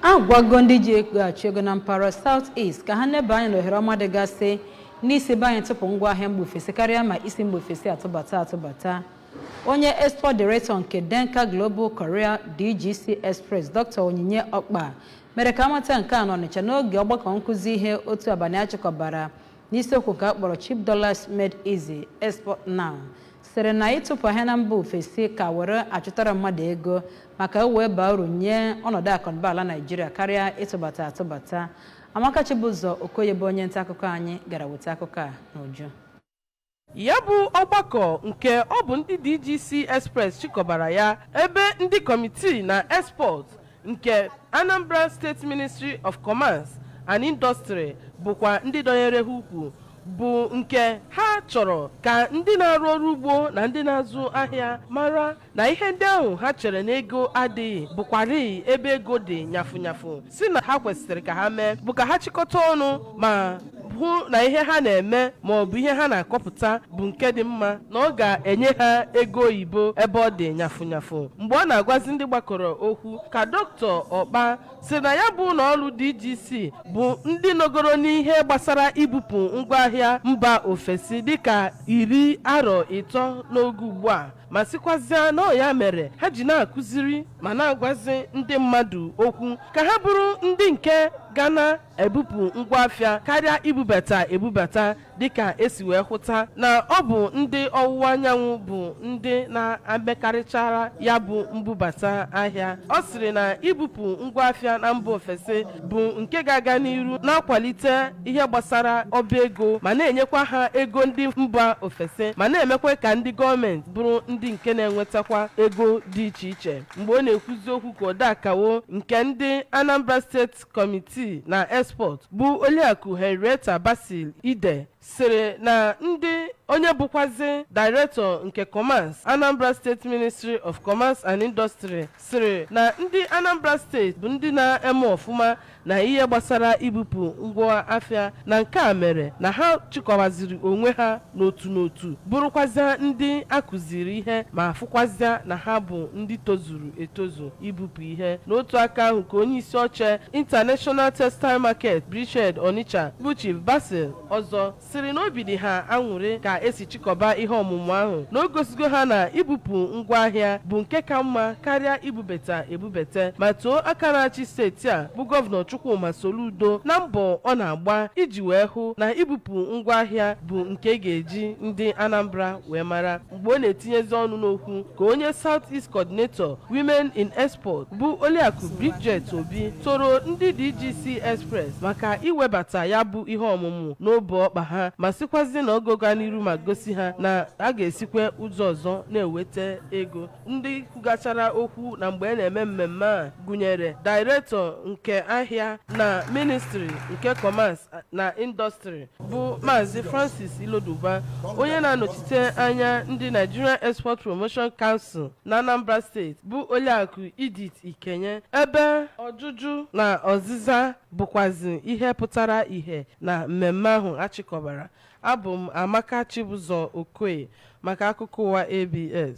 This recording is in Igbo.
Agwago ndị ji ego achụ ego na mpaghara South East ka ha neba anya n'ohere ọma dịgasị n'isi be anyị tụpụ ngwaahịa mba ofesi karịa ma isi mba ofesi atụbata atụbata. Onye export director nke Denka Global Korea DGC Express, Dr. Onyinye Ọkpa, mere ka amata nke a n'Ọnịcha n'oge ọgbakọ nkụzi ihe otu abalị achịkọbara n'isiokwu nke a kpọrọ "Cheap Dollars Made Easy, Export Now", sịrị na ịtụpụ ahịa na mba ofesi ka were achụtara mmadụ ego maka o wee baa uru nye ọnọdụ akụnụba ala Naijiria karịa ịtụbata atụbata. Amaka Chibụzọ Okoye bụ onye nta akụkọ anyị gara weta akụkọ a n'uju. Ya bụ ọgbakọ nke ọ bụ ndị DGC Express chịkọbara ya, ebe ndị kọmitii na export nke Anambra State Ministry of Commerce and Industry bụkwa ndị dọnyere ha ukwu, bụ nke ha chọrọ ka ndị na-arụ ọrụ ugbo na ndị na-azụ ahịa mara na ihe ndị ahụ ha chere na ego adịghị bụkwarị ebe ego dị nyafụ nyafụ, si na ha kwesịrị ka ha mee bụ ka ha chịkọta ọnụ ma hụ na ihe ha na-eme ma ọ bụ ihe ha na-akọpụta bụ nke dị mma, na ọ ga-enye ha ego oyibo ebe ọ dị nyafụ nyafụ. Mgbe ọ na-agwazi ndị gbakọrọ okwu, ka Dr. Ọkpa si na ya bụ ụlọ ọrụ DGC bụ ndị nọgoro n'ihe gbasara ibupụ ngwaahịa mba ofesi dịka 30 n'oge ugbu a, ma sịkwazịa na ọ ya mere ha ji na-akụziri ma na-agwazi ndị mmadụ okwu ka ha bụrụ ndị nke ga na-ebupụ ngwaafịa karịa ibubata ebubata, dịka esi wee hụta na ọ bụ ndị ọwụwa anyanwụ bụ ndị na-amekarịchara ya bụ mbubata ahịa. Ọ sịrị na ibupụ ngwaafịa na mba ofesi bụ nke ga-aga n'iru na-akwalite ihe gbasara ọba ego ma na-enyekwa ha ego ndị mba ofesi, ma na-emekwa ka ndị gọọmenti bụrụ ndị nke na-enwetakwa ego dị iche iche. Mgbe ọ na-ekwuzi okwu, ka odeakawo nke ndị Anambra State Committee na Export bụ Oliakụ Henrietta Basil Ide sịrị na ndị onye bụkwazi Director nke Commerce, Anambra State Ministry of Commerce and Industry, sịrị na ndị Anambra Steeti bụ ndị na-eme ọfụma na ihe gbasara ibupụ ngwa afịa, na nke a mere na ha chịkọwaziri onwe ha n'otu n'otu, bụrụkwazịa ndị akụziri ihe ma fụkwazịa na ha bụ ndị tozuru etozu ibupụ ihe. N'otu aka ahụ, ka onye isi oche International Textile Market Bridgehead Onitsha bụ Chief Basil Ọzọ sịrị na obi dị ha aṅụrị ka esi chịkọba ihe ọmụmụ ahụ, na o gosigo ha na ibupụ ngwaahịa bụ nke ka mma karịa ibubata ebubata, ma too aka na-achị steeti a bụ Gọvanọ Chukwuma Soludo na mbọ ọ na-agba iji wee hụ na ibupụ ngwaahịa bụ nke ga-eji ndị Anambra wee mara. Mgbe ọ na-etinyezi ọnụ n'okwu, ka onye South East Coordinator Women in Export bụ Oliakụ Bridget Obi toro ndị DGC Express maka iwebata ya bụ ihe ọmụmụ n'obe ọkpa ha, ma sịkwazi na ogo ga n'iru ma gosi ha na a ga-esikwa ụzọ ọzọ na-eweta ego. Ndị kwugachara okwu na mgbe a na-eme mmemme a gụnyere Director nke ahịa na Ministry nke Commerce na Industry bụ Maazị Francis Iloduba, onye na-anọchite anya ndị Nigerian Export Promotion Council na Anambra Steeti bụ Oliakụ Edith Ikenye, ebe ọjụjụ na ọzịza bụkwazi ihe pụtara ìhè na mmemme ahụ achịkọbara. Abụ m Amaka Chibụzọ Okoye maka akụkọ ụwa ABS.